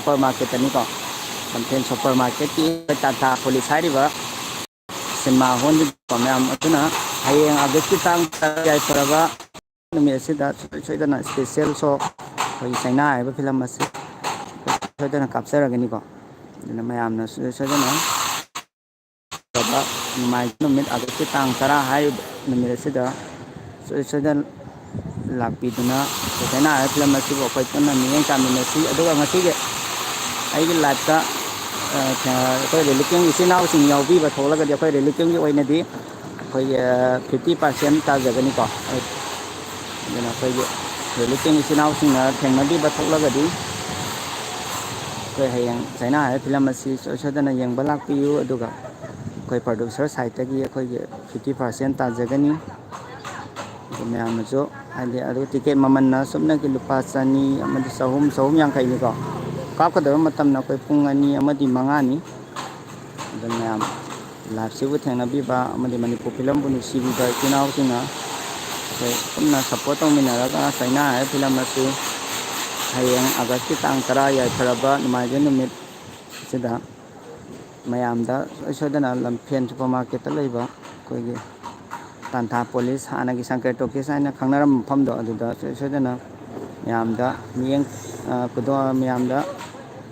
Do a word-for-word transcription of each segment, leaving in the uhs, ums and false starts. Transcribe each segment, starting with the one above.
Super ꯃꯥꯔꯀꯦꯠꯇꯅꯤꯀꯣ꯫ Lamphel super ꯃꯥꯔꯀꯦꯠꯀꯤ Tata polish ꯍꯥꯏꯔꯤꯕ cinema ꯍꯣꯜꯗꯨꯀꯣ ꯃꯌꯥꯝ꯫ ꯑꯗꯨꯅ ꯍꯌꯦꯡ ꯑꯥꯒꯁꯀꯤ ꯇꯥꯡ ꯇꯔꯥ ꯌꯥꯏꯐꯔꯕ ꯅꯨꯃꯤꯠ ꯑꯁꯤꯗ ꯁꯨꯡꯁꯣꯏ ꯁꯣꯏꯗꯅ ꯏꯁꯄꯤꯁꯦꯜ ꯁꯣ ꯑꯩꯈꯣꯏꯒꯤ ꯆꯩꯅꯥ ꯍꯥꯏꯕ ꯐꯤꯂꯝ ꯑꯁꯤ ꯁꯣꯏꯗꯅ ꯀꯥꯞꯆꯔꯒꯅꯤꯀꯣ꯫ ꯑꯗꯨꯅ ꯃꯌꯥꯝꯅ ꯁꯨꯡꯁꯣꯏ ꯁꯣꯏꯗꯅ ꯅꯨꯡꯉꯥꯏꯕ ꯅꯨꯃꯤꯠ ꯑꯥꯒꯁꯀꯤ ꯇꯥꯡ ꯇꯔꯥ ꯍꯥꯏꯔꯤꯕ ꯅꯨꯃꯤꯠ ꯑꯁꯤꯗ ꯁꯣꯏ ꯁꯣꯏꯗꯅ ꯂꯥꯛꯄꯤꯗꯨꯅ ꯆꯩꯅꯥ ꯍꯥꯏꯕ ꯐꯤꯂꯝ ꯑꯁꯤꯕꯨ ꯑꯩꯈꯣꯏ ꯄꯨꯟꯅ ꯃꯤꯠꯌꯦꯡ ꯆꯥꯃꯤꯟꯅꯁꯤ꯫ ꯑꯗꯨꯒ ꯉꯁꯤꯒꯤ ꯑꯩꯒꯤ ꯂꯥꯏꯐꯇ ꯑꯩꯈꯣꯏ ꯔꯤꯂꯤꯐ ꯀꯦꯝꯒꯤ ꯏꯆꯤꯜ ꯏꯅꯥꯎꯁꯤꯡ ꯌꯥꯎꯕꯤꯕ ꯊꯣꯛꯂꯒꯗꯤ ꯑꯩꯈꯣꯏ ꯔꯤꯂꯤꯐ ꯀꯦꯝꯒꯤ ꯑꯣꯏꯅꯗꯤ ꯑꯩꯈꯣꯏꯒꯤ ꯐꯤꯐꯇꯤ ꯄꯥꯔꯁꯦꯟ ꯇꯥꯖꯒꯅꯤꯀꯣ꯫ ꯑꯗꯨꯅ ꯑꯩꯈꯣꯏꯒꯤ ꯔꯤꯂꯤꯐ ꯀꯦꯝ ꯏꯆꯤꯜ ꯏꯅꯥꯎꯁꯤꯡꯅ ꯊꯦꯡꯅꯕꯤꯕ ꯊꯣꯛꯂꯒꯗꯤ ꯑꯩꯈꯣꯏ ꯍꯌꯦꯡ ꯆꯩꯅꯥ ꯍꯥꯏꯕ ꯐꯤꯂꯝ ꯑꯁꯤ ꯁꯣꯏ ꯁꯣꯏꯗꯅ ꯌꯦꯡꯕ ꯂꯥꯛꯄꯤꯌꯨ꯫ ꯑꯗꯨꯒ ꯑꯩꯈꯣꯏ ꯄ꯭ꯔꯣꯗ꯭ꯌꯨꯁꯔ ꯁꯥꯏꯠꯇꯒꯤ ꯑꯩꯈꯣꯏꯒꯤ ꯐꯤꯐꯇꯤ ꯄꯥꯔꯁꯦꯟ ꯇꯥꯖꯒꯅꯤ꯫ ꯑꯗꯨ ꯃꯌꯥꯝꯅꯁꯨ ꯍꯥꯏꯗꯤ ꯑꯗꯨ ꯇꯤꯀꯦꯠ ꯃꯃꯜꯅ ꯁꯨꯞꯅꯒꯤ ꯂꯨꯄꯥ ꯆꯅꯤ ꯑꯃꯗꯤ ꯆꯍꯨꯝ, ꯆꯍꯨꯝ ꯌꯥꯡꯈꯩꯅꯤꯀꯣ꯫ ꯀꯥꯞꯀꯗꯕ ꯃꯇꯝꯅ ꯑꯩꯈꯣꯏ ꯄꯨꯡ ꯑꯅꯤ ꯑꯃꯗꯤ ꯃꯉꯥꯅꯤ꯫ ꯑꯗꯨ ꯃꯌꯥꯝ ꯂꯥꯏꯐꯁꯤꯕꯨ ꯊꯦꯡꯅꯕꯤꯕ ꯑꯃꯗꯤ ꯃꯅꯤꯄꯨꯔ ꯐꯤꯂꯝꯕꯨ ꯅꯨꯡꯁꯤꯕꯤꯕ ꯏꯆꯤꯜ ꯏꯅꯥꯎꯁꯤꯡꯅ ꯑꯩꯈꯣꯏ ꯄꯨꯟꯅ ꯁꯞꯄꯣꯔꯠ ꯇꯧꯃꯤꯟꯅꯔꯒ ꯆꯩꯅꯥ ꯍꯥꯏꯕ ꯐꯤꯂꯝ ꯑꯁꯤ ꯍꯌꯦꯡ ꯑꯥꯒꯁꯀꯤ ꯇꯥꯡ ꯇꯔꯥ ꯌꯥꯏꯐꯔꯕ ꯅꯣꯡꯃꯥꯏꯖꯤꯡ ꯅꯨꯃꯤꯠ ꯑꯁꯤꯗ ꯃꯌꯥꯝꯗ ꯁꯣꯏ ꯁꯣꯏꯗꯅ ꯂꯝꯐꯦꯟ ꯁꯨꯄꯔ ꯃꯥꯔꯀꯦꯠꯇ ꯂꯩꯕ ꯑꯩꯈꯣꯏꯒꯤ ꯇꯥꯟꯊꯥ ꯄꯣꯂꯤꯁ, ꯍꯥꯟꯅꯒꯤ ꯁꯪꯀꯔ ꯇꯣꯀꯤꯁ ꯍꯥꯏꯅ ꯈꯪꯅꯔꯝꯕ ꯃꯐꯝꯗꯣ, ꯑꯗꯨꯗ ꯁꯣꯏ ꯁꯣꯏꯗꯅ ꯃꯌꯥꯝꯗ ꯃꯤꯠꯌꯦꯡ, ꯑ, ꯈꯨꯗꯣ-, ꯃꯌꯥꯝꯗ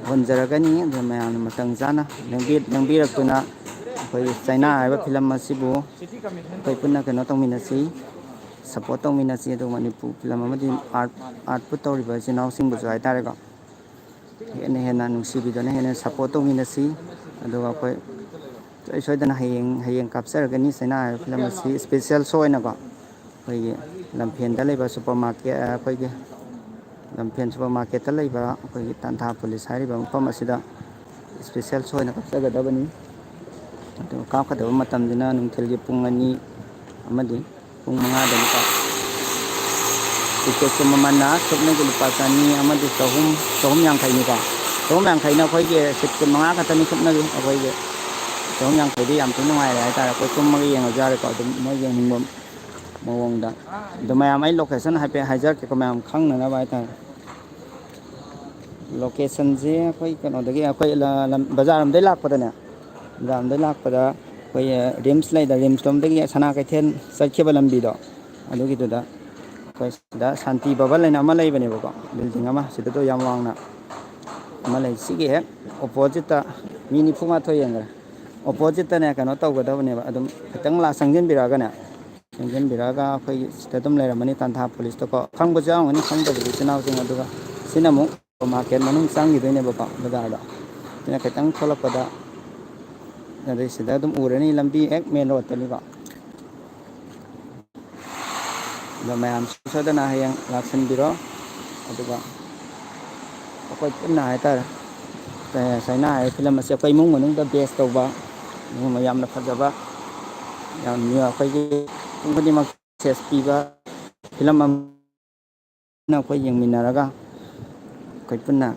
ꯍꯣꯟꯖꯔꯒꯅꯤ꯫ ꯑꯗꯨ ꯃꯌꯥꯝꯅ ꯃꯇꯝ ꯆꯥꯅ ꯂꯦꯡꯕꯤ-, ꯂꯦꯡꯕꯤꯔꯛꯇꯨꯅ ꯑꯩꯈꯣꯏꯒꯤ ꯆꯩꯅꯥ ꯍꯥꯏꯕ ꯐꯤꯂꯝ ꯑꯁꯤꯕꯨ ꯑꯩꯈꯣꯏ ꯄꯨꯟꯅ ꯀꯩꯅꯣ ꯇꯧꯃꯤꯟꯅꯁꯤ, ꯁꯞꯄꯣꯔꯠ ꯇꯧꯃꯤꯟꯅꯁꯤ꯫ ꯑꯗꯨꯒ ꯃꯅꯤꯄꯨꯔ ꯐꯤꯂꯝ ꯑꯃꯗꯤ ꯑꯥꯔꯠ, ꯑꯥꯔꯠꯄꯨ ꯇꯧꯔꯤꯕ ꯏꯆꯤꯜ ꯏꯅꯥꯎꯁꯤꯡꯕꯨꯁꯨ ꯍꯥꯏꯇꯥꯔꯦꯀꯣ, ꯍꯦꯟꯅ ꯍꯦꯟꯅ ꯅꯨꯡꯁꯤꯕꯤꯗꯨꯅ ꯍꯦꯟꯅ ꯁꯞꯄꯣꯔꯠ ꯇꯧꯃꯤꯟꯅꯁꯤ꯫ ꯑꯗꯨꯒ ꯑꯩꯈꯣꯏ ꯁꯣꯏ ꯁꯣꯏꯗꯅ ꯍꯌꯦꯡ, ꯍꯌꯦꯡ ꯀꯥꯞꯆꯔꯒꯅꯤ ꯆꯩꯅꯥ ꯍꯥꯏꯕ ꯐꯤꯂꯝ ꯑꯁꯤ ꯏꯁꯄꯤꯁꯦꯜ ꯁꯣ ꯑꯣꯏꯅꯀꯣ꯫ ꯑꯩꯈꯣꯏꯒꯤ ꯂꯝꯐꯦꯟꯗ ꯂꯩꯕ ꯁꯨꯄꯔ ꯃꯥꯔꯀꯦꯠ, ꯑꯩꯈꯣꯏꯒꯤ ꯂꯝꯐꯦꯟ ꯁꯨꯄꯔ ꯃꯥꯔꯀꯦꯠꯇ ꯂꯩꯕ ꯑꯩꯈꯣꯏꯒꯤ ꯇꯥꯟꯊꯥ ꯄꯨꯂꯤꯁ ꯍꯥꯏꯔꯤꯕ ꯃꯐꯝ ꯑꯁꯤꯗ ꯏꯁꯄꯤꯁꯦꯜ ꯁꯣ ꯑꯣꯏꯅ ꯀꯥꯞꯆꯒꯗꯕꯅꯤ꯫ ꯑꯗꯨꯒ ꯀꯥꯞꯀꯗꯕ ꯃꯇꯝꯁꯤꯅ ꯅꯨꯡꯊꯤꯜꯒꯤ ꯄꯨꯡ ꯑꯅꯤ ꯑꯃꯗꯤ ꯄꯨꯡ ꯃꯉꯥꯗꯅꯤꯀꯣ꯫ ꯇꯤꯀꯦꯠꯀꯤ ꯃꯃꯜꯅ ꯁꯨꯞꯅꯒꯤ ꯂꯨꯄꯥ ꯆꯅꯤ ꯑꯃꯗꯤ ꯆꯍꯨꯝ, ꯆꯍꯨꯝ ꯌꯥꯡꯈꯩꯅꯤꯀꯣ꯫ ꯆꯍꯨꯝ ꯌꯥꯡꯈꯩꯅ ꯑꯩꯈꯣꯏꯒꯤ ꯁꯤꯠ ꯀꯨꯟꯃꯉꯥ ꯈꯛꯇꯅꯤ ꯁꯨꯞꯅꯒꯤ꯫ ꯑꯩꯈꯣꯏꯒꯤ ꯆꯍꯨꯝ ꯌꯥꯡꯈꯩꯗꯤ ꯌꯥꯝ ꯊꯤ ꯅꯨꯡꯉꯥꯏꯔꯦ ꯍꯥꯏꯇꯥꯔꯦ꯫ ꯑꯩꯈꯣꯏ ꯇꯨꯝꯃꯒ ꯌꯦꯡꯉꯁꯨ ꯌꯥꯔꯦꯀꯣ, ꯑꯗꯨꯝ ꯃꯣꯏ ꯌꯦꯡꯅꯤꯡꯕ ꯃꯑꯣꯡꯗ꯫ ꯑꯗꯣ ꯃꯌꯥꯝ, ꯑꯩ ꯂꯣꯀꯦꯁꯟ ꯍꯥꯏꯐꯦꯠ ꯍꯥꯏꯖꯔꯛꯀꯦꯀꯣ, ꯃꯌꯥꯝ ꯈꯪꯅꯅꯕ ꯍꯥꯏꯇꯥꯔꯦ꯫ ꯂꯣꯀꯦꯁꯟꯁꯦ ꯑꯩꯈꯣꯏ ꯀꯩꯅꯣꯗꯒꯤ, ꯑꯩꯈꯣꯏ ꯂ-, ꯂꯝ-, ꯕꯖꯥꯔ ꯂꯣꯝꯗꯒꯤ ꯂꯥꯛꯄꯗꯅꯦ, ꯕꯖꯥꯔ ꯂꯣꯝꯗꯒꯤ ꯂꯥꯛꯄꯗ ꯑꯩꯈꯣꯏ, ꯑ, ꯔꯤꯝꯁ ꯂꯩꯗ, ꯔꯤꯝꯁ ꯂꯣꯝꯗꯒꯤ ꯁꯅꯥ ꯀꯩꯊꯦꯜ ꯆꯠꯈꯤꯕ ꯂꯝꯕꯤꯗꯣ, ꯑꯗꯨꯒꯤꯗꯨꯗ ꯑꯩꯈꯣꯏ ꯁꯤꯗ ꯁꯥꯟꯇꯤ ꯚꯕꯟ ꯍꯥꯏꯅ ꯑꯃ ꯂꯩꯕꯅꯦꯕꯀꯣ, ꯕꯤꯜꯗꯤꯡ ꯑꯃ, ꯁꯤꯗꯗꯣ ꯌꯥꯝ ꯋꯥꯡꯅ ꯑꯃ ꯂꯩ꯫ ꯁꯤꯒꯤ ꯍꯦꯛ ꯑꯣꯄꯣꯖꯤꯠꯇ ꯃꯤ ꯅꯤꯐꯨ ꯃꯥꯊꯣꯏ ꯌꯦꯡꯈ꯭ꯔꯦ꯫ ꯑꯣꯄꯣꯖꯤꯠꯇꯅꯦ ꯀꯩꯅꯣ ꯇꯧꯒꯗꯕꯅꯦꯕ, ꯑꯗꯨꯝ ꯈꯤꯇꯪ ꯂꯥꯛ ꯆꯪꯁꯤꯟꯕꯤꯔꯛꯑꯒꯅꯦ, ꯆꯪꯁꯤꯟꯕꯤꯔꯛꯑꯒ ꯑꯩꯈꯣꯏꯒꯤ ꯁꯤꯗ ꯑꯗꯨꯝ ꯂꯩꯔꯝꯃꯅꯤ ꯇꯥꯟꯊꯥ ꯄꯨꯂꯤꯁꯇꯀꯣ꯫ ꯈꯪꯕꯁꯨ ꯌꯥꯎꯔꯝꯒꯅꯤ, ꯈꯪꯗꯕꯁꯨ ꯏꯆꯤꯟ ꯏꯅꯥꯎꯁꯤꯡ꯫ ꯑꯗꯨꯒ ꯁꯤꯅ ꯑꯃꯨꯛ ꯃꯥꯔꯀꯦꯠ ꯃꯅꯨꯡ ꯆꯪꯈꯤꯗꯣꯏꯅꯦꯕꯀꯣ, ꯕꯖꯥꯔꯗꯣ꯫ ꯁꯤꯅ ꯈꯤꯇꯪ ꯊꯣꯛꯂꯛꯄꯗ ꯑꯗꯩ ꯁꯤꯗ ꯑꯗꯨꯝ ꯎꯔꯅꯤ, ꯂꯝꯕꯤ ꯍꯦꯛ ꯃꯦꯟ ꯔꯣꯗꯇꯅꯤꯀꯣ꯫ ꯑꯗꯣ ꯃꯌꯥꯝ ꯁꯣꯏꯗꯅ ꯍꯌꯦꯡ ꯂꯥꯛꯁꯤꯟꯕꯤꯔꯣ꯫ ꯑꯗꯨꯒ ꯑꯩꯈꯣꯏ ꯄꯨꯟꯅ ꯍꯥꯏꯇꯥꯔꯦ, ꯆꯩꯅꯥ ꯍꯥꯏꯕ ꯐꯤꯂꯝ ꯑꯁꯤ ꯑꯩꯈꯣꯏ ꯏꯃꯨꯡ ꯃꯅꯨꯡꯗ ꯕꯦꯁ ꯇꯧꯕ, ꯑꯗꯨꯒꯨꯝꯕ ꯌꯥꯝꯅ ꯐꯖꯕ, ꯌꯥꯝ ꯑꯩꯈꯣꯏꯒꯤ ꯃꯤꯄꯨꯝ ꯈꯨꯗꯤꯡꯃꯛ ꯃꯦꯁꯦꯖ ꯄꯤꯕ ꯐꯤꯂꯝ ꯑꯃ ꯑꯩꯈꯣꯏ ꯌꯦꯡꯃꯤꯟꯅꯔꯒ ꯑꯩꯈꯣꯏ ꯄꯨꯟꯅ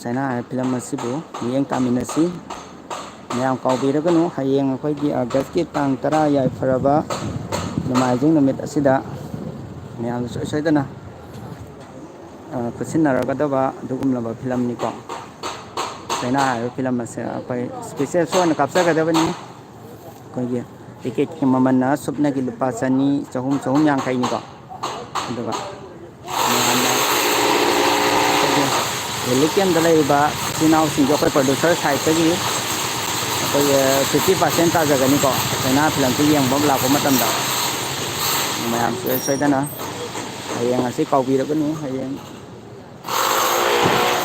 ꯆꯩꯅꯥ ꯍꯥꯏꯕ ꯐꯤꯂꯝ ꯑꯁꯤꯕꯨ ꯃꯤꯠꯌꯦꯡ ꯇꯥꯃꯤꯟꯅꯁꯤ꯫ ꯃꯌꯥꯝ ꯀꯥꯎꯕꯤꯔꯒꯅꯨ, ꯍꯌꯦꯡ ꯑꯩꯈꯣꯏꯒꯤ ꯑꯥꯒꯁꯀꯤ ꯇꯥꯡ ꯇꯔꯥ ꯌꯥꯏꯐꯔꯕ ꯅꯣꯡꯃꯥꯏꯖꯤꯡ ꯅꯨꯃꯤꯠ ꯑꯁꯤꯗ ꯃꯌꯥꯝꯅ ꯁꯣꯏ ꯁꯣꯏꯗꯅ, ꯑ, ꯈꯨꯠꯁꯤꯟꯅꯔꯒꯗꯕ ꯑꯗꯨꯒꯨꯝꯂꯕ ꯐꯤꯂꯝꯅꯤꯀꯣ꯫ ꯆꯩꯅꯥ ꯍꯥꯏꯔꯤꯕ ꯐꯤꯂꯝ ꯑꯁꯦ ꯑꯩꯈꯣꯏ ꯏꯁꯄꯤꯁꯦꯜ ꯁꯣ ꯑꯣꯏꯅ ꯀꯥꯞꯆꯒꯗꯕꯅꯤ꯫ ꯑꯩꯈꯣꯏꯒꯤ ꯇꯤꯀꯦꯠꯀꯤ ꯃꯃꯜꯅ ꯁꯨꯞꯅꯒꯤ ꯂꯨꯄꯥ ꯆꯅꯤ, ꯆꯍꯨꯝ, ꯆꯍꯨꯝ ꯌꯥꯡꯈꯩꯅꯤꯀꯣ꯫ ꯑꯗꯨꯒ ꯃꯌꯥꯝꯅ ꯑꯩꯈꯣꯏꯒꯤ ꯔꯤꯂꯤꯐ ꯀꯦꯝꯗ ꯂꯩꯔꯤꯕ ꯏꯆꯤꯜ ꯏꯅꯥꯎꯁꯤꯡꯁꯨ ꯑꯩꯈꯣꯏ ꯄ꯭ꯔꯣꯗ꯭ꯌꯨꯁꯔ ꯁꯥꯏꯠꯇꯒꯤ ꯑꯩꯈꯣꯏꯒꯤ ꯐꯤꯐꯇꯤ ꯄꯥꯔꯁꯦꯟ ꯇꯥꯖꯒꯅꯤꯀꯣ, ꯆꯩꯅꯥ ꯐꯤꯂꯝꯁꯤ ꯌꯦꯡꯕ ꯂꯥꯛꯄ ꯃꯇꯝꯗ꯫ ꯃꯌꯥꯝ ꯁꯣꯏ ꯁꯣꯏꯗꯅ ꯍꯌꯦꯡ ꯑꯁꯤ ꯀꯥꯎꯕꯤꯔꯒꯅꯨ꯫ ꯍꯌꯦꯡ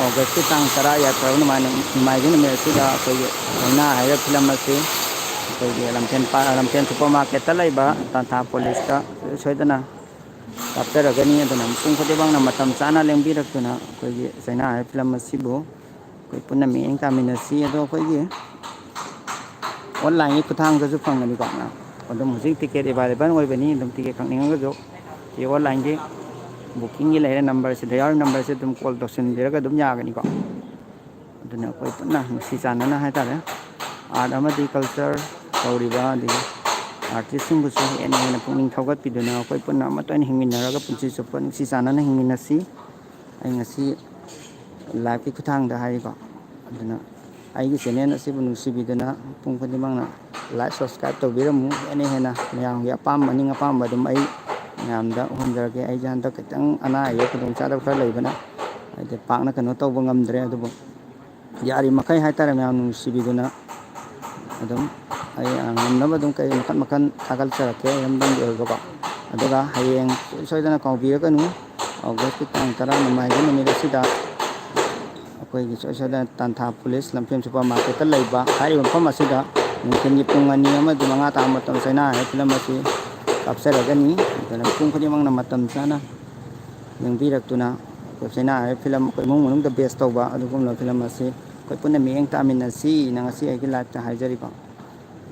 ꯑꯣꯒꯁꯀꯤ ꯇꯥꯡ ꯇꯔꯥ ꯌꯥꯏꯐꯔꯕ ꯅꯨꯃꯥꯏꯅ-, ꯅꯣꯡꯃꯥꯏꯖꯤꯡ ꯅꯨꯃꯤꯠ ꯑꯁꯤꯗ ꯑꯩꯈꯣꯏꯒꯤ ꯆꯩꯅꯥ ꯍꯥꯏꯔꯤꯕ ꯐꯤꯂꯝ ꯑꯁꯤ ꯑꯩꯈꯣꯏꯒꯤ ꯂꯝꯐꯦꯟ ꯄꯥ-, ꯂꯝꯐꯦꯟ ꯁꯨꯄꯔ ꯃꯥꯔꯀꯦꯠꯇ ꯂꯩꯕ ꯇꯥꯟꯊꯥ ꯄꯣꯂꯤꯁꯇ ꯁꯣꯏꯗꯅ ꯀꯥꯞꯆꯔꯒꯅꯤ꯫ ꯑꯗꯨꯅ ꯃꯤꯄꯨꯝ ꯈꯨꯗꯤꯡꯃꯛꯅ ꯃꯇꯝ ꯆꯥꯅ ꯂꯦꯡꯕꯤꯔꯛꯇꯨꯅ ꯑꯩꯈꯣꯏꯒꯤ ꯆꯩꯅꯥ ꯍꯥꯏꯔꯤꯕ ꯐꯤꯂꯝ ꯑꯁꯤꯕꯨ ꯑꯩꯈꯣꯏ ꯄꯨꯟꯅ ꯃꯤꯠꯌꯦꯡ ꯇꯥꯃꯤꯟꯅꯁꯤ꯫ ꯑꯗꯣ ꯑꯩꯈꯣꯏꯒꯤ ꯑꯣꯟꯂꯥꯏꯟꯒꯤ ꯈꯨꯠꯊꯥꯡꯗꯁꯨ ꯐꯪꯒꯅꯤꯀꯣ꯫ ꯑꯗꯨꯝ ꯍꯧꯖꯤꯛ ꯇꯤꯀꯦꯠ ꯑꯦꯕꯥꯏꯂꯦꯕꯜ ꯑꯣꯏꯕꯅꯤ꯫ ꯑꯗꯨꯝ ꯇꯤꯀꯦꯠ ꯀꯛꯅꯤꯡꯉꯒꯁꯨ ꯁꯤ ꯑꯣꯟꯂꯥꯏꯟꯒꯤ ꯕꯨꯀꯤꯡꯒꯤ ꯂꯩꯔꯦ, ꯅꯝꯕꯔꯁꯤꯗ ꯌꯥꯎꯔꯤ, ꯅꯝꯕꯔꯁꯤ ꯑꯗꯨꯝ ꯀꯣꯜ ꯇꯧꯁꯤꯟꯕꯤꯔꯒ ꯑꯗꯨꯝ ꯌꯥꯒꯅꯤꯀꯣ꯫ ꯑꯗꯨꯅ ꯑꯩꯈꯣꯏ ꯄꯨꯟꯅ ꯅꯨꯡꯁꯤ ꯆꯥꯟꯅꯅ ꯍꯥꯏꯇꯥꯔꯦ, ꯑꯥꯔꯠ ꯑꯃꯗꯤ ꯀꯜꯆꯔ ꯇꯧꯔꯤꯕ ꯑꯗꯒꯤ ꯑꯥꯔꯇꯤꯁꯁꯤꯡꯕꯨꯁꯨ ꯍꯦꯟꯅ ꯍꯦꯟꯅ ꯄꯨꯛꯅꯤꯡ ꯊꯧꯒꯠꯄꯤꯗꯨꯅ ꯑꯩꯈꯣꯏ ꯄꯨꯟꯅ ꯑꯃꯠꯇ ꯑꯣꯏꯅ ꯍꯤꯡꯃꯤꯟꯅꯔꯒ ꯄꯨꯟꯁꯤ ꯆꯨꯞꯄ ꯅꯨꯡꯁꯤ ꯆꯥꯟꯅꯅ ꯍꯤꯡꯃꯤꯟꯅꯁꯤ꯫ ꯑꯩ ꯉꯁꯤ ꯂꯥꯏꯚꯀꯤ ꯈꯨꯠꯊꯥꯡꯗ ꯍꯥꯏꯔꯤꯀꯣ꯫ ꯑꯗꯨꯅ ꯑꯩꯒꯤ ꯆꯦꯅꯦꯜ ꯑꯁꯤꯕꯨ ꯅꯨꯡꯁꯤꯕꯤꯗꯨꯅ ꯃꯤꯄꯨꯝ ꯈꯨꯗꯤꯡꯃꯛꯅ ꯂꯥꯏꯛ, ꯁꯕꯁꯀ꯭ꯔꯥꯏꯕ ꯇꯧꯕꯤꯔꯝꯃꯨ꯫ ꯍꯦꯟꯅ ꯍꯦꯟꯅ ꯃꯌꯥꯝꯒꯤ ꯑꯄꯥꯝꯕ, ꯑꯅꯤꯡ ꯑꯄꯥꯝꯕ ꯑꯗꯨꯝ ꯑꯩ ꯃꯌꯥꯝꯗ ꯎꯍꯟꯖꯔꯛꯀꯦ꯫ ꯑꯩꯁꯦ ꯍꯟꯗꯛ ꯈꯤꯇꯪ ꯑꯅꯥ ꯑꯌꯦꯛ ꯈꯨꯗꯣꯡꯆꯥꯗꯕ ꯈꯔ ꯂꯩꯕꯅ ꯍꯥꯏꯗꯤ ꯄꯥꯛꯅ ꯀꯩꯅꯣ ꯇꯧꯕ ꯉꯝꯗ꯭ꯔꯦ꯫ ꯑꯗꯨꯕꯨ ꯌꯥꯔꯤꯃꯈꯩ ꯍꯥꯏꯇꯥꯔꯦ ꯃꯌꯥꯝ ꯅꯨꯡꯁꯤꯕꯤꯗꯨꯅ ꯑꯗꯨꯝ ꯑꯩ ꯉꯝꯅꯕ ꯑꯗꯨꯝ ꯀꯩ ꯃꯈꯟ ꯃꯈꯟ ꯊꯥꯒꯠꯆꯔꯛꯀꯦ ꯏꯔꯝꯗꯝꯒꯤ ꯑꯣꯏꯕꯀꯣ꯫ ꯑꯗꯨꯒ ꯍꯌꯦꯡ ꯁꯣꯏ ꯁꯣꯏꯗꯅ ꯀꯥꯎꯕꯤꯔꯒꯅꯨ, ꯑꯣꯒꯁꯀꯤ ꯇꯥꯡ ꯇꯔꯥ ꯅꯣꯡꯃꯥꯏꯖꯤꯡ ꯅꯨꯃꯤꯠ ꯑꯁꯤꯗ ꯑꯩꯈꯣꯏꯒꯤ ꯁꯣꯏ ꯁꯣꯏꯗꯅ ꯇꯥꯟꯊꯥ ꯄꯨꯂꯤꯁ ꯂꯝꯐꯦꯜ ꯁꯨꯄꯔ ꯃꯥꯔꯀꯦꯠꯇ ꯂꯩꯕ ꯍꯥꯏꯔꯤꯕ ꯃꯐꯝ ꯑꯁꯤꯗ ꯅꯨꯡꯊꯤꯜꯒꯤ ꯄꯨꯡ ꯑꯅꯤ ꯑꯃꯗꯤ ꯃꯉꯥ ꯇꯥꯕ ꯃꯇꯝ ꯆꯩꯅꯥ ꯍꯥꯏꯕ ꯐꯤꯂꯝ ꯑꯁꯤ ꯀꯥꯞꯆꯔꯒꯅꯤ꯫ ꯑꯗꯨꯅ ꯃꯤꯄꯨꯝ ꯈꯨꯗꯤꯡꯃꯛꯅ ꯃꯇꯝ ꯆꯥꯅ ꯌꯦꯡꯕꯤꯔꯛꯇꯨꯅ ꯑꯩꯈꯣꯏ ꯆꯩꯅꯥ ꯍꯥꯏꯕ ꯐꯤꯂꯝ ꯑꯩꯈꯣꯏ ꯏꯃꯨꯡ ꯃꯅꯨꯡꯗ ꯕꯦꯁ ꯇꯧꯕ ꯑꯗꯨꯒꯨꯝꯂꯕ ꯐꯤꯂꯝ ꯑꯁꯤ ꯑꯩꯈꯣꯏ ꯄꯨꯟꯅ ꯃꯤꯠꯌꯦꯡ ꯇꯥꯃꯤꯟꯅꯁꯤꯅ ꯉꯁꯤ ꯑꯩꯒꯤ ꯂꯥꯏꯐꯇ ꯍꯥꯏꯖꯔꯤꯀꯣ꯫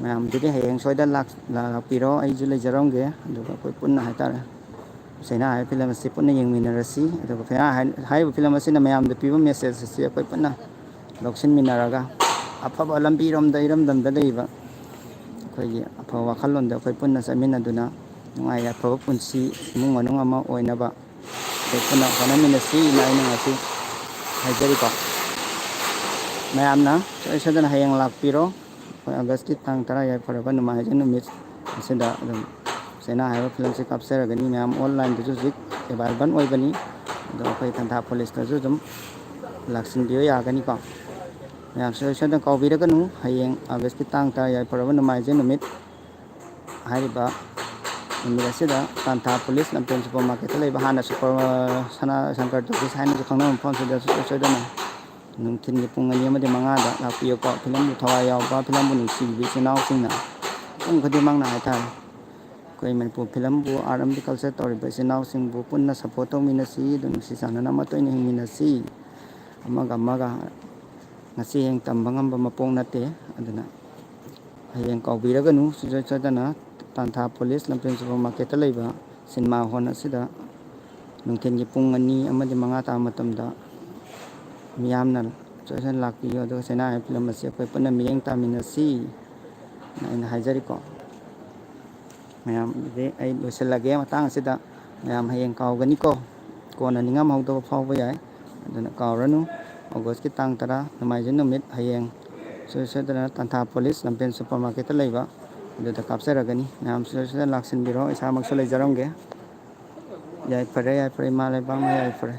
ꯃꯌꯥꯝꯗꯨꯗꯤ ꯍꯌꯦꯡ ꯁꯣꯏꯗꯅ ꯂꯥꯛ-, ꯂꯥꯛꯄꯤꯔꯣ, ꯑꯩꯁꯨ ꯂꯩꯖꯔꯝꯒꯦ꯫ ꯑꯗꯨꯒ ꯑꯩꯈꯣꯏ ꯄꯨꯟꯅ ꯍꯥꯏꯇꯥꯔꯦ ꯆꯩꯅꯥ ꯍꯥꯏꯕ ꯐꯤꯂꯝ ꯑꯁꯤ ꯄꯨꯟꯅ ꯌꯦꯡꯃꯤꯟꯅꯔꯁꯤ꯫ ꯑꯗꯨꯒ ꯆꯩꯅꯥ ꯍꯥꯏ-, ꯍꯥꯏꯔꯤꯕ ꯐꯤꯂꯝ ꯑꯁꯤꯅ ꯃꯌꯥꯝꯗ ꯄꯤꯕ ꯃꯦꯁꯦꯖ ꯑꯁꯤ ꯑꯩꯈꯣꯏ ꯄꯨꯟꯅ ꯂꯧꯁꯤꯟꯃꯤꯟꯅꯔꯒ ꯑꯐꯕ ꯂꯝꯕꯤꯔꯣꯝꯗ ꯏꯔꯝꯗꯝꯗ ꯂꯩꯔꯤꯕ ꯑꯩꯈꯣꯏꯒꯤ ꯑꯐꯕ ꯋꯥꯈꯜꯂꯣꯟꯗ ꯑꯩꯈꯣꯏ ꯄꯨꯟꯅ ꯆꯠꯃꯤꯟꯅꯗꯨꯅ ꯅꯨꯡꯉꯥꯏ ꯌꯥꯏꯐꯕ ꯄꯨꯟꯁꯤ ꯏꯃꯨꯡ ꯃꯅꯨꯡ ꯑꯃ ꯑꯣꯏꯅꯕ ꯑꯩꯈꯣꯏ ꯄꯨꯟꯅ ꯍꯣꯠꯅꯃꯤꯟꯅꯁꯤꯅ ꯑꯩꯅ ꯉꯁꯤ ꯍꯥꯏꯖꯔꯤꯀꯣ꯫ ꯃꯌꯥꯝꯅ ꯁꯣꯏ ꯁꯣꯏꯗꯅ ꯍꯌꯦꯡ ꯂꯥꯛꯄꯤꯔꯣ꯫ ꯑꯩꯈꯣꯏ ꯑꯥꯒꯁꯀꯤ ꯇꯥꯡ ꯇꯔꯥ ꯌꯥꯏꯐꯔꯕ ꯅꯣꯡꯃꯥꯏꯖꯤꯡ ꯅꯨꯃꯤꯠ ꯑꯁꯤꯗ ꯑꯗꯨꯝ ꯆꯩꯅꯥ ꯍꯥꯏꯕ ꯐꯤꯂꯝꯁꯤ ꯀꯥꯞꯆꯔꯒꯅꯤ꯫ ꯃꯌꯥꯝ ꯑꯣꯟꯂꯥꯏꯟꯗꯁꯨ ꯍꯧꯖꯤꯛ ꯑꯦꯕꯥꯏꯂꯦꯕꯜ ꯑꯣꯏꯕꯅꯤ꯫ ꯑꯗꯣ ꯑꯩꯈꯣꯏ ꯇꯥꯟꯊꯥ ꯄꯨꯂꯤꯁꯇꯁꯨ ꯑꯗꯨꯝ ꯂꯥꯛꯁꯤꯟꯕꯤꯕ ꯌꯥꯒꯅꯤꯀꯣ꯫ ꯃꯌꯥꯝ ꯁꯣꯏ ꯁꯣꯏꯗꯅ ꯀꯥꯎꯕꯤꯔꯒꯅꯨ, ꯍꯌꯦꯡ ꯑꯥꯒꯁꯀꯤ ꯇꯥꯡ ꯇꯔꯥ ꯌꯥꯏꯐꯔꯕ ꯅꯣꯡꯃꯥꯏꯖꯤꯡ ꯅꯨꯃꯤꯠ ꯍꯥꯏꯔꯤꯕ ꯅꯨꯃꯤꯠ ꯑꯁꯤꯗ ꯇꯥꯟꯊꯥ ꯄꯨꯂꯤꯁ ꯂꯝꯐꯦꯜ ꯁꯨꯄꯔ ꯃꯥꯔꯀꯦꯠꯇ ꯂꯩꯕ ꯍꯥꯟꯅ ꯁꯨꯄꯔ ꯁꯅꯥ ꯁꯪꯀꯔ ꯇꯣꯀꯤꯁ ꯍꯥꯏꯅꯁꯨ ꯈꯪꯅꯕ ꯃꯐꯝ ꯑꯁꯤꯗ ꯁꯨꯡꯁꯣꯏ ꯁꯣꯏꯗꯅ ꯅꯨꯡꯊꯤꯜꯒꯤ ꯄꯨꯡ ꯑꯅꯤ ꯑꯃꯗꯤ ꯃꯉꯥꯗ ꯂꯥꯛꯄꯤꯌꯨꯀꯣ꯫ ꯐꯤꯂꯝꯕꯨ ꯊꯋꯥꯏ ꯌꯥꯎꯕ, ꯐꯤꯂꯝꯕꯨ ꯅꯨꯡꯁꯤꯕꯤꯕ ꯏꯆꯤꯜ ꯏꯅꯥꯎꯁꯤꯡꯅ ꯃꯤꯄꯨꯝ ꯈꯨꯗꯤꯡꯃꯛꯅ ꯍꯥꯏꯇꯥꯔꯦ ꯑꯩꯈꯣꯏ ꯃꯅꯤꯄꯨꯔ ꯐꯤꯂꯝꯕꯨ, ꯑꯥꯔꯠ ꯑꯃꯗꯤ ꯀꯜꯆꯔ ꯇꯧꯔꯤꯕ ꯏꯆꯤꯜ ꯏꯅꯥꯎꯁꯤꯡꯕꯨ ꯄꯨꯟꯅ ꯁꯄꯣꯔꯠ ꯇꯧꯃꯤꯟꯅꯁꯤ꯫ ꯑꯗꯨ ꯅꯨꯡꯁꯤ ꯆꯥꯟꯅꯅ ꯑꯃꯠꯇ ꯑꯣꯏꯅ ꯍꯤꯡꯃꯤꯟꯅꯁꯤ꯫ ꯑꯃꯒ ꯑꯃꯒ ꯉꯁꯤ ꯍꯌꯦꯡ ꯇꯝꯕ ꯉꯝꯕ ꯃꯄꯣꯛ ꯅꯠꯇꯦ꯫ ꯑꯗꯨꯅ ꯍꯌꯦꯡ ꯀꯥꯎꯕꯤꯔꯒꯅꯨ, ꯁꯨꯡꯁꯣꯏ ꯁꯣꯏꯗꯅ ꯇꯥꯟꯊꯥ ꯄꯨꯂꯤꯁ ꯂꯝꯐꯦꯜ ꯁꯨꯄꯔ ꯃꯥꯔꯀꯦꯠꯇ ꯂꯩꯕ ꯁꯤꯅꯦꯃꯥ ꯍꯣꯜ ꯑꯁꯤꯗ ꯅꯨꯡꯊꯤꯜꯒꯤ ꯄꯨꯡ ꯑꯅꯤ ꯑꯃꯗꯤ ꯃꯉꯥ ꯇꯥꯕ ꯃꯇꯝꯗ ꯃꯤꯌꯥꯝꯅ ꯁꯣꯏꯗꯅ ꯂꯥꯛꯄꯤꯌꯨ, ꯑꯗꯨꯒ ꯆꯩꯅꯥ ꯍꯥꯏꯕ ꯐꯤꯂꯝ ꯑꯁꯤ ꯑꯩꯈꯣꯏ ꯄꯨꯟꯅ ꯃꯤꯠꯌꯦꯡ ꯇꯥꯃꯤꯟꯅꯁꯤ ꯍꯥꯏꯅ ꯑꯩꯅ ꯍꯥꯏꯖꯔꯤꯀꯣ꯫ ꯃꯌꯥꯝ, ꯑꯗꯨꯗꯤ ꯑꯩ ꯂꯣꯏꯁꯤꯜꯂꯒꯦ ꯃꯇꯥꯡ ꯑꯁꯤꯗ꯫ ꯃꯌꯥꯝ ꯍꯌꯦꯡ ꯀꯥꯎꯒꯅꯤꯀꯣ, ꯀꯣꯟꯅ ꯅꯤꯡꯉꯝꯍꯧꯗꯕ ꯐꯥꯎꯕ ꯌꯥꯏ꯫ ꯑꯗꯨꯅ ꯀꯥꯎꯔꯅꯨ, ꯑꯣꯒꯁꯀꯤ ꯇꯥꯡ ꯇꯔꯥ, ꯅꯣꯡꯃꯥꯏꯖꯤꯡ ꯅꯨꯃꯤꯠ, ꯍꯌꯦꯡ ꯁꯣꯏ ꯁꯣꯏꯗꯅ ꯇꯥꯟꯊꯥ ꯄꯣꯂꯤꯁ ꯂꯝꯐꯦꯜ ꯁꯨꯄꯔ ꯃꯥꯔꯀꯦꯠꯇ ꯂꯩꯕ ꯑꯗꯨꯗ ꯀꯥꯞꯆꯔꯒꯅꯤ꯫ ꯃꯌꯥꯝ ꯁꯣꯏ ꯁꯣꯏꯗꯅ ꯂꯥꯛꯁꯤꯟꯕꯤꯔꯣ, ꯏꯁꯥꯃꯛꯁꯨ ꯂꯩꯖꯔꯝꯒꯦ꯫ ꯌꯥꯏꯐꯔꯦ, ꯌꯥꯏꯐꯔꯦ, ꯏꯃꯥ ꯂꯩꯕꯥꯛꯅ ꯌꯥꯏꯐꯔꯦ꯫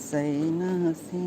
ꯆꯩꯅ